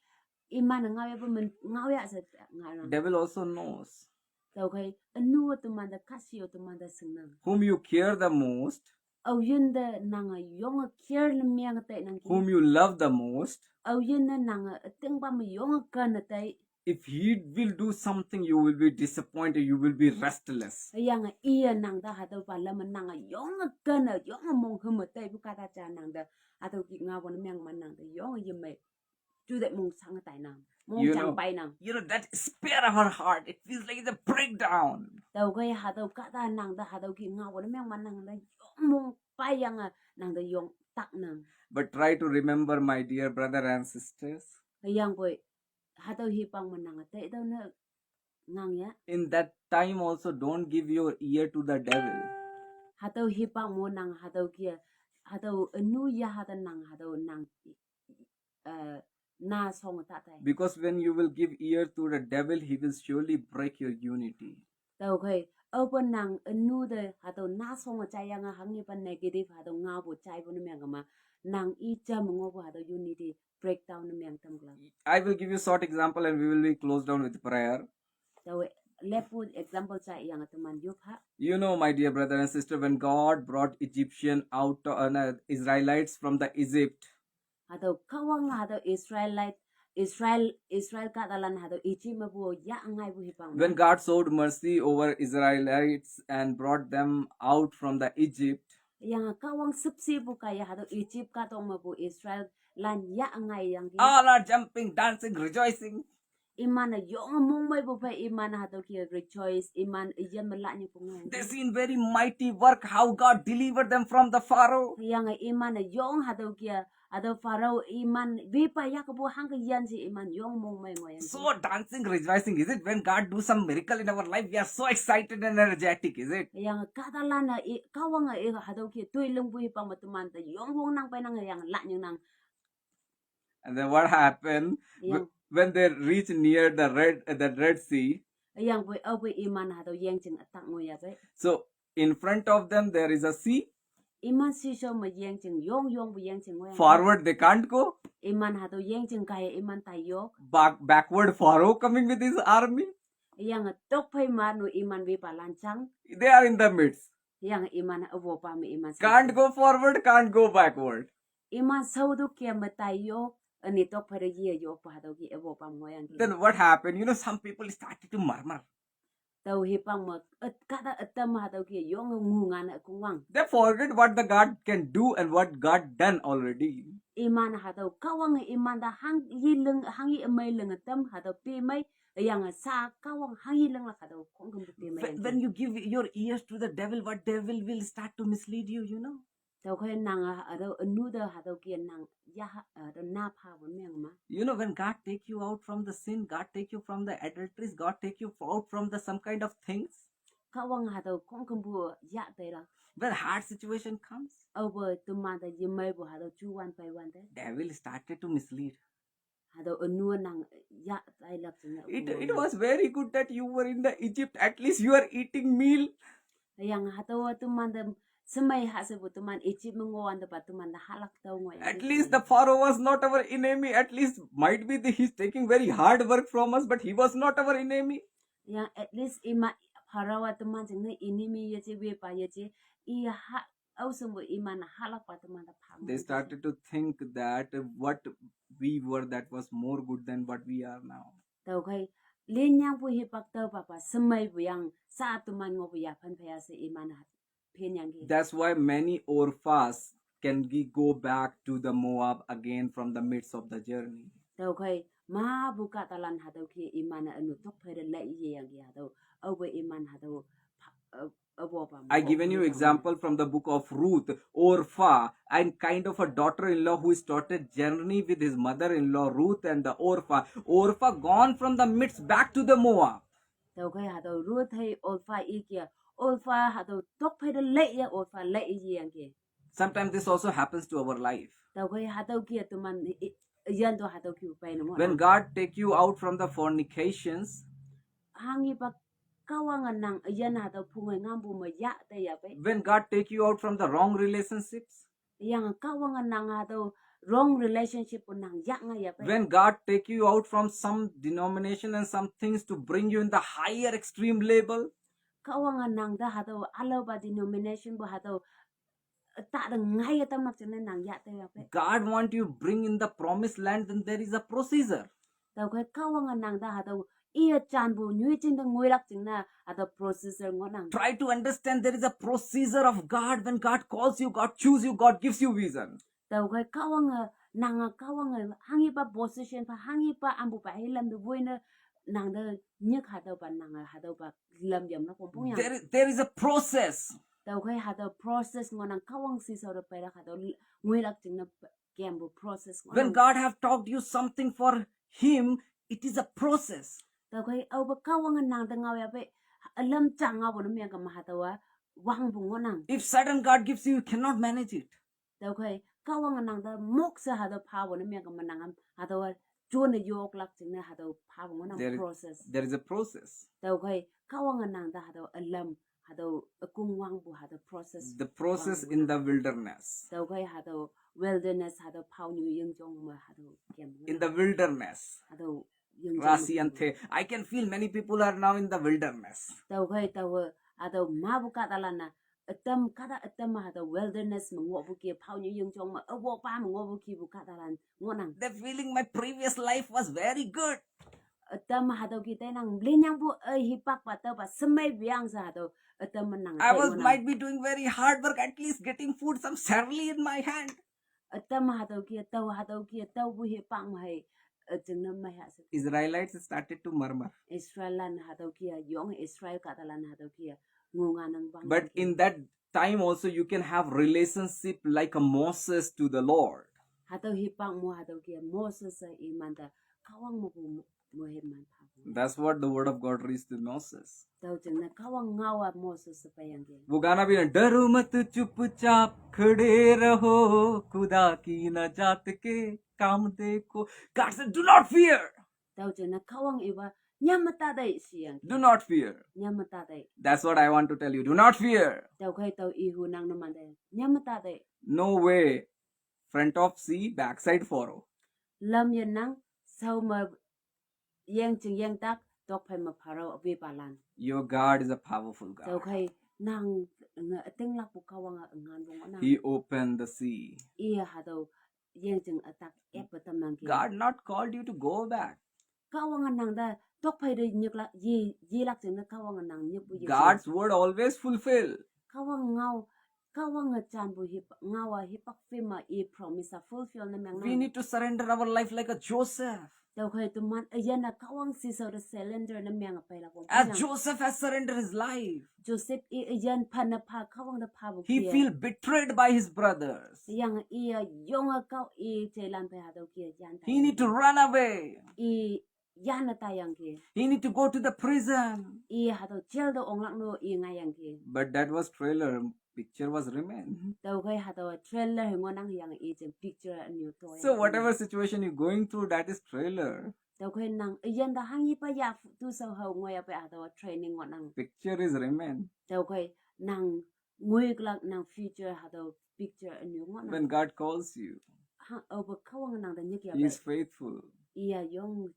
imana ngao ya pa men ngao ya sa ngao nang. Devil also knows. Tau kai anu teman da kasi teman da seng nang. Whom you care the most, Au yin da nang a yong a care na meng tai nang ki. Whom you love the most, Au yin da nang a ting pa ma yong a kan a tai. If he will do something, you will be disappointed, you will be restless. Yang a i a nang da hatau pa lam a nang a yong a kan a yong a mong hum a tai bu kata cha nang da hatau ki ngao bu na meng ma nang da yong a yim mai. Ju da mong sang a tai nang. Mong You jang know, pai nang. You know, that spare our heart. It feels like it's a breakdown. Tau kai hatau kata nang da hatau ki ngao bu na meng ma nang da yong mong pai yang a nang da yong tak nang. But try to remember, my dear brother and sisters, Yang boi hatau hipang ma nang a tai tau na ngang ya. In that time also, don't give your ear to the devil. Hatau hipang mo nang hatau kia hatau anu ya hatau nang hatau nang eh na song ta tai. Because when you will give ear to the devil, he will surely break your unity. Tau kai au pa nang anu da hatau na song a chai yang a hang i pa negative hatau ngao bu chai bu na meng kama nang i jam ngo bu hatau unity breakdown na meng tam kla. I will give you short example and we will be closed down with prayer. Tau lepu example chai yang a teman yop ha. You know, my dear brother and sister, when God brought Egyptian out, uh, no, Israelites from the Egypt, Hatau kawang hatau Israelite Israel Israel kata lan hatau Egypt ma bu ya ngai bu hipang. When God showed mercy over Israelites and brought them out from the Egypt, Yang kawang sepsi bu kaya hatau Egypt katong ma bu Israel lan ya ngai yang ki. All are jumping, dancing, rejoicing. Iman a yong mong mai bu pa iman hatau ki rejoice iman iyan ma la ni bu ngai. They seen very mighty work, how God delivered them from the Pharaoh. Yang iman a yong hatau kia hatau Pharaoh iman bi pa ya ka bu hang ka yan si iman yong mong mai ngoi yang. So dancing, rejoicing, is it? When God do some miracle in our life, we are so excited and energetic, is it? Yang kata lan a i kawang a i hatau kia tui lung bu hipang ma teman ta yong wong nang pai nang yang la ni nang. And then what happened? Yang When they reach near the Red, the Red Sea, yang bu au bu iman hatau yang jing atak ngoi ya bai. So in front of them there is a sea. Iman si so ma yang jing yong yong bu yang jing ngoi. Forward they can't go. Iman hatau yang jing kaya iman tai yok. Back, backward Pharaoh coming with his army. Yang tok pai ma nu iman bi pa lan chang. They are in the midst. Yang iman a wo pa ma iman si. Can't go forward, can't go backward. Iman sau du kia ma tai yok ani tok pai da ye yok pa hatau ki a wo pa ma ngoi yang ki. Then what happened? You know, some people started to murmur. Tau hipang ma at kata atam hatau ki yong ngu ngan a kung wang. They forget what the God can do and what God done already. Iman hatau kawang iman da hang yi leng hang yi mai leng atam hatau pi mai yang sa kawang hang yi leng la hatau kong kum pi mai. When, when you give your ears to the devil, what devil will start to mislead you, you know? Tau kai nang a hatau anu da hatau kia nang ya ha, uh, the na pha won meng ma. You know, when God take you out from the sin, God take you from the adulteries, God take you out from the some kind of things. Kahwang hatüo khongkümpu ya tailak. When hard situation comes, Aope teman te yemeipu hatüo ju wan pei wan te. Devil started to mislead. Hatüo ünu nang ya tailak jingne. It, it was very good that you were in the Egypt. At least you are eating meal. Yang hatüo teman te semei hashepu teman Egypt me ngohwante pa teman te hahlak tao ngoi. At least the Pharaoh was not our enemy. At least might be the, he's taking very hard work from us, but he was not our enemy. Yang at least ima Pharaoh teman jingne enemy yeje wepa yeje. I ha, aosengpu iman hahlak pa teman te pha. They started to think that what we were, that was more good than what we are now. Tüokhei, linyangpu hipak tüopa pa, semeipu yang, sa teman ngohpu yaphan phei ya she iman ha, phenyangki. That's why many Orphahs can gi-, go back to the Moab again from the midst of the journey. Tüokhei, mapu kahtalan hatüo ke iman ünu tokphei te lei yeyangki hatüo, aope iman hatüo, pha, uh, aope pa. I given you example from the book of Ruth, Orpah, and kind of a daughter-in-law who started journey with his mother-in-law Ruth and the Orpah. Orpah gone from the midst back to the Moab. Tüokhei hatüo Ruth hei Orpah i kia, Orpah hatüo tokphei te lei ya, Orpah lei yeyangki. Sometimes this also happens to our life. Tüokhei hatüo kia teman i, i, yan to hatüo kiu pei ne ngoh. When God take you out from the fornications, Hanghipa Kahwange nang yan hatüo phungei ngampu me ya tei ya pei. When God take you out from the wrong relationships, Yang Kahwange nang hatüo wrong relationship pu nang ya ngai ya pei. When God take you out from some denomination and some things to bring you in the higher extreme level, Kahwange nang te hatüo ülaopa denomination pu hatüo, eh, ta te ngaiye tamlak jingne nang ya tei ya pei. God want you bring in the promised land, then there is a procedure. Tüokhei Kahwange nang te hatüo iye janpu nyoijing te ngoilak jingne hatüo procedure ngohnang. Try to understand there is a procedure of God. When God calls you, God choose you, God gives you vision. Tüokhei Kahwange nange Kahwange hanghipa position pa hanghipa ampu pa hilam te woine nang te nyik hatüopa nange hatüopa lam yamlak wongpong yang. There is, there is a process. Tüokhei hatüo process ngohnang Kahwang shishao te peilak hatüo ngoilak jingne kempu process ngohnang. When God have taught you something for Him, it is a process. Tüokhei aope Kahwange nang te ngao ya pei, ülam jang ngaopu ne mengkema hatüowa wangpu ngohnang. If sudden God gives you, you cannot manage it. Tüokhei Kahwange nang te mok she hatüo phapu ne mengkema nang am hatüowa jone yoklak jingne hatüo phapu ngohnang process. There is a process. Tüokhei Kahwange nang te hatüo ülam hatüo ükong wangpu hatüo process. The process in the wilderness. Tüokhei hatüo wilderness hatüo phaonyu yingjong me hatüo kem. In the wilderness. Hatüo yingjong. Rasi and the, I can feel many people are now in the wilderness. Tüokhei taowe hatüo mapu kahtalan-a ütam kahta ütam hatüo wilderness me ngohpu ke phaonyu yingjong me üwopa me ngohpu kipu kahtalan ngohnang. They're feeling my previous life was very good. Ütam hatüo ki teinang linyangpu, eh, hipakpa tüopa semei peang she hatüo ütam nang. I was might be doing very hard work, at least getting food, some salary in my hand. Ütam hatüo ki tao hatüo ki taopu hipak me hei, eh, jingne mei ha she. Israelites started to murmur. Israellan hatüo ki yong Israel kahtalan hatüo ki ngunga nang wang. But in that time also you can have relationship like a Moses to the Lord. Hatüo hipak mo hatüo ki Moses-e iman te Kahwang mepu mo, mo himan pha. That's what the word of God reached to Moses. Tüo jingne Kahwang ngao-a Moses-e peiyangki. वो गाना भी ना, डरो मत चुपचाप खड़े रहो, खुदा की नजात के काम देखो। God said, do not fear. Tüo jingne Kahwang ipa, nyam me ta tei shiyang. Do not fear. Nyam me ta tei. That's what I want to tell you. Do not fear. Tüokhei tao ihu nang numan te, nyam me ta tei. No way. Front of sea, backside Pharaoh. Lam yenang, shao me yeng jing yeng tak, tokphei me Pharaoh wepalan. Your God is a powerful God. Tüokhei nang nge ütinglakpu Kahwange ünganpu ngohnang. He opened the sea. Iye hatüo yeng jing ütak eppe tamnangki. God not called you to go back. Kahwange nang te tokphei te nyiklak, ye, yelak jingne Kahwange nang nyikpu ye. God's word always fulfill. Kahwang ngao, Kahwange janpu hip, ngao-a hipak phei me i promise-a fulfill ne meng. We need to surrender our life like a Joseph. Tüokhei teman üyin-a Kahwang sisao te surrender ne meng-a peilak wong. As Joseph has surrendered his life, Joseph i üyin phanne pha Kahwang te phapu he ki. Feel betrayed by his brothers. Yange i-a yonge kao i jeilan phei hatüo ki yan tai. He need to run away. I yanne taiyangki. He need to go to the prison. I hatüo jail te onglak no i ngaiyangki. But that was trailer. Picture was remain. Tüokhei hatüo trailer he ngohnang, yange i jing picture ünyu to. So whatever situation you're going through, that is trailer. Tüokhei nang üyin te hanghipa ya tu shao hao ngoi ape hatüo training ngohnang. Picture is remain. Tüokhei nang ngoikülak nang future hatüo picture ünyu ngohnang. When God calls you, Ha, aope Kahwang nang te nyik ya He is pe. Faithful. I-a yong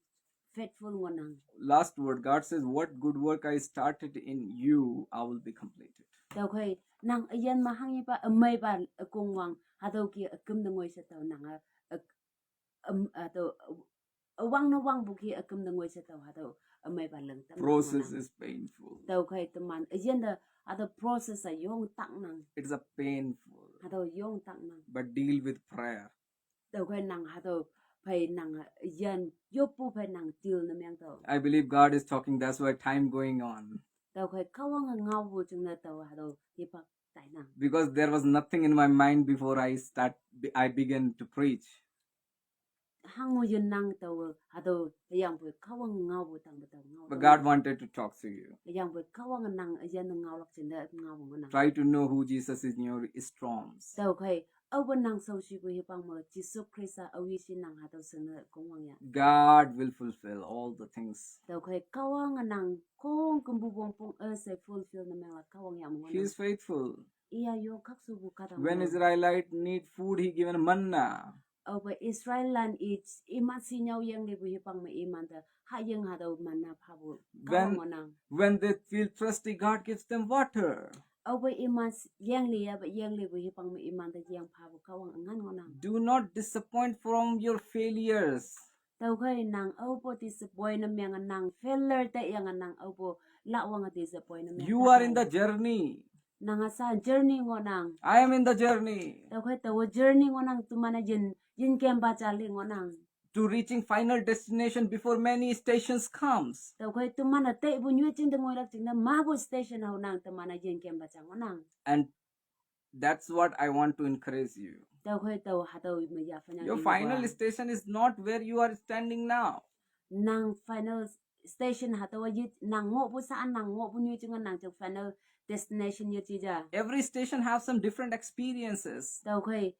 faithful ngohnang. Last word, God says, "What good work I started in you, I will be completed." Tüokhei nang üyin me hanghipa ümeipa ükongwang hatüo ki üküm te ngoi she tao nang-a ük, üm, hatüo, üwang ne wangpu ki üküm te ngoi she tao hatüo ümeipa ling tam. Process is painful. Tüokhei teman üyin te hatüo process-a yong taknang. It's a painful. Hatüo yong taknang. But deal with prayer. Tüokhei nang hatüo phei nang üyin yoppu phei nang deal ne meng tüo. I believe God is talking. That's why time going on. Tüokhei Kahwange ngaopu jingne tao hatüo hipak tainang. Because there was nothing in my mind before I start. I began to preach. Hango yinnang tao hatüo, hüyangpoi Kahwange ngaopu tangpe tao ngao. But God wanted to talk to you. Hüyangpoi Kahwange nang üyin ngaolak jingne ngaopu ngohnang. Try to know who Jesus is in your storms. Tüokhei aope nang shaoshipu hipak me Jesu Khrista aowe shi nang hatüo shingne kongwang ya. God will fulfill all the things. Tüokhei Kahwange nang khongkümpu wongpong üshei fulfill ne menglak Kahwang yam ngohnang. He is faithful. I-a yo khakshupu kahta. When Israelite need food, He given manna. Aope Israellan i, iman shinyao yeng lipu hipak me imante hayeng hatüo manna phapu Kahwang ngohnang. When they feel thirsty, God gives them water. Aope iman s-, yeng li yape yeng lipu hipak me imante yeng phapu Kahwang üngan ngohnang. Do not disappoint from your failures. Tüokhei nang aopu disappoint ne menge nang failure te yange nang aopu lahwange disappoint ne menge. You are in the journey. Nang-a sa journey ngohnang. I am in the journey. Tüokhei taowe journey ngohnang, teman-e yin, yin kempa ja li ngohnang. To reaching final destination before many stations comes. Tüokhei teman-e teipu nyoijing te ngoilak jingne mapu station hao nang teman-e yin kempa ja ngohnang. And that's what I want to encourage you. Tüokhei tao hatüo me yaphan yang. Your final station is not where you are standing now. Nang final station hatüowa ye nang ngohpu sa nang ngohpu nyoijing nang jing final destination yeji ja. Every station have some different experiences. Tüokhei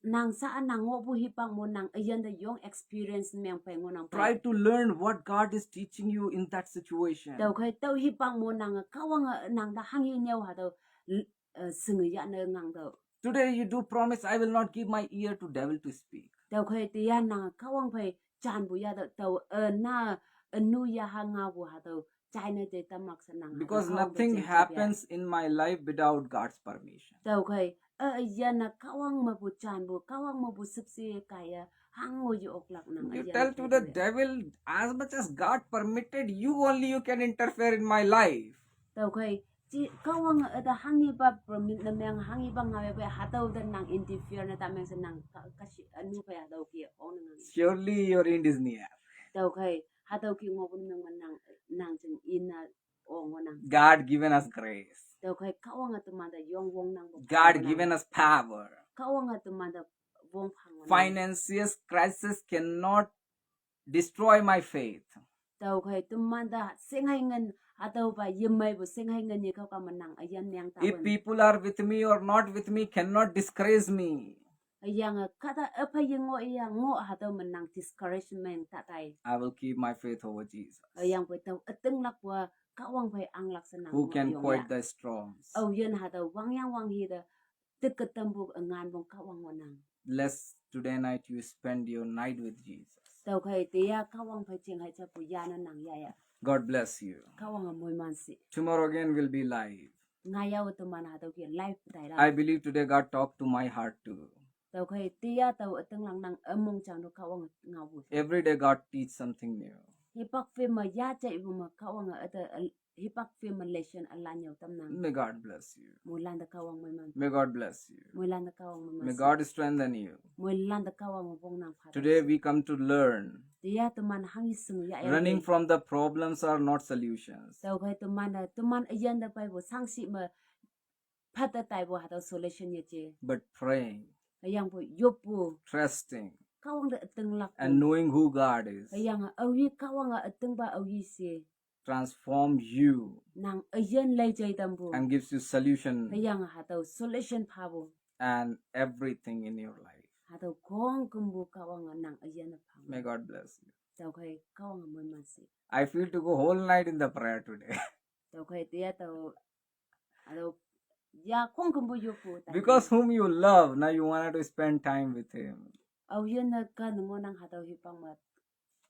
nang sa nang ngohpu hipak mo nang üyin te yong experience meng pei ngohnang pei. Try to learn what God is teaching you in that situation. Tüokhei tüo hipak mo nang Kahwange nang te hanghe nyüo hatüo, eh, shinge yahne ngang tüo. Today you do promise, "I will not give my ear to devil to speak." Tüokhei teya nang Kahwang phei janpu ya tüo, tao, eh, na, eh, ünu yaha ngaopu hatüo jaine te tamak she nang. Because nothing happens in my life without God's permission. Tüokhei, eh, yanne Kahwang mepu janpu, Kahwang mepu shüpshe kaiye hango ye oklak nang. You tell to the devil, "As much as God permitted, you only you can interfere in my life." Tüokhei, ji Kahwange üte hanghipa permit ne meng hanghipa ngaoyape hatüo te nang interfere ne tameng she nang ka, kashi ünu phei hatüo ki ong ne ngang. Surely your end is near. Tüokhei, hatüo ki ngohpu ne meng me nang, nang jing ine ong ngohnang. God given us grace. Tüokhei Kahwange temante yong wongnangpu. God given us power. Kahwange temante wong phang ngohnang. Financial crisis cannot destroy my faith. Tüokhei temante shinghei ngin hatüopa yemeipu shinghei ngin yekao kame nang üyin meng ta. If people are with me or not with me cannot discourage me. Hüyange kahta üphei ye ngoh iya ngoh hatüo me nang discouragement ta tai. I will keep my faith over Jesus. Hüyangpoi tao ütinglakpu-a Kahwang phei anglak she nang. Who can quiet the storms? Aoyin hatüo wangyang wanghi te teke tampu üngan pong Kahwang ngohnang. Bless today night you spend your night with Jesus. Tüokhei teya Kahwang phei chinghei japu yane nang yaya. God bless you. Kahwange moiman shi. Tomorrow again will be live. Ngaiyao teman hatüo ki live tailak. I believe today God talked to my heart too. Tüokhei teya tao ütinglak nang ümongjang to Kahwang ngaopu. Every day God teach something new. Hipak phei me yajaipu me Kahwange üte, eh, hipak film lesson alan yau tamnang. May God bless you. Moilan te Kahwang moiman. May God bless you. Moilan te Kahwang moiman. May God strengthen you. Moilan te Kahwang mobong nang pha. Today we come to learn. Tiya teman hangyi sing ya ya. Running from the problems are not solutions. Tüokhei teman te, teman üyin te peipu sangshi me phat te taipu hatüo solution yeje. But praying, Hüyangpu yoppu, trusting, Kahwang te ütinglak. And knowing who God is Hüyange aoyi Kahwange ütingpa aoyi she transform you nang üyin lei jai tampu. And gives you solution Hüyange hatüo solution phapu. And everything in your life. Hatüo khongkümpu Kahwange nang üyin phang. May God bless you. Tüokhei Kahwange moiman shi. I feel to go whole night in the prayer today. Tüokhei tiya tao, hatüo, ya khongkümpu yoppu tai. Because whom you love, now you wanted to spend time with him. Aoyin ne kan ngohnang hatüo hipak me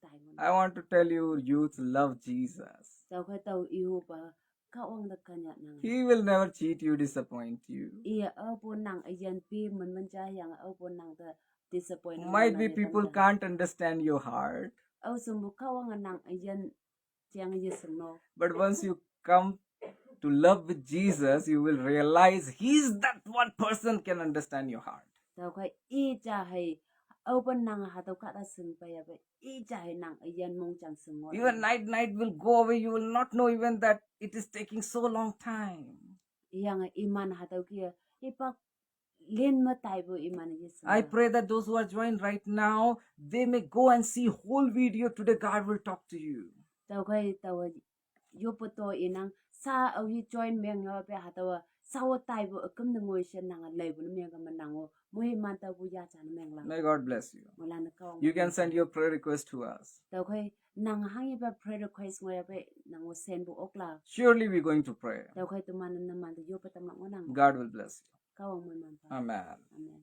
tai ngohnang. I want to tell you, youth, love Jesus. Tüokhei tao ihupa Kahwang te kan yahnang. He will never cheat you, disappoint you. Iye aopu nang üyin pi men men ja hüyange aopu nang te disappoint. Might be people can't understand your heart. Ao sumpu Kahwange nang üyin jang yeshing no. But once you come to love with Jesus, you will realize he's that one person can understand your heart. Tüokhei i ja hei, aope nang hatüo kahta shing peiyape, i ja hei nang üyin mongjang shing ngoh. Even night, night will go away. You will not know even that it is taking so long time. Hüyange iman hatüo kih-e, hipak lin me taipu iman yeshing. I pray that those who are joined right now, they may go and see whole video today. God will talk to you. Tüokhei tao yoppe to inang sa aoyi join meng yope hatüo, sao taipu üküm ne ngoi she nang leipu ne meng kame nang-o, moiman taopu yaja ne mengla. May God bless you. Moilan te Kahwang. You can send your prayer request to us. Tüokhei nang hanghipa prayer request ngoiyape nang-o sendpu oklak. Surely we're going to pray. Tüokhei teman-e numan te yoppe tamlak ngohnang. God will bless you. Kahwang moiman pha. Amen. Amen.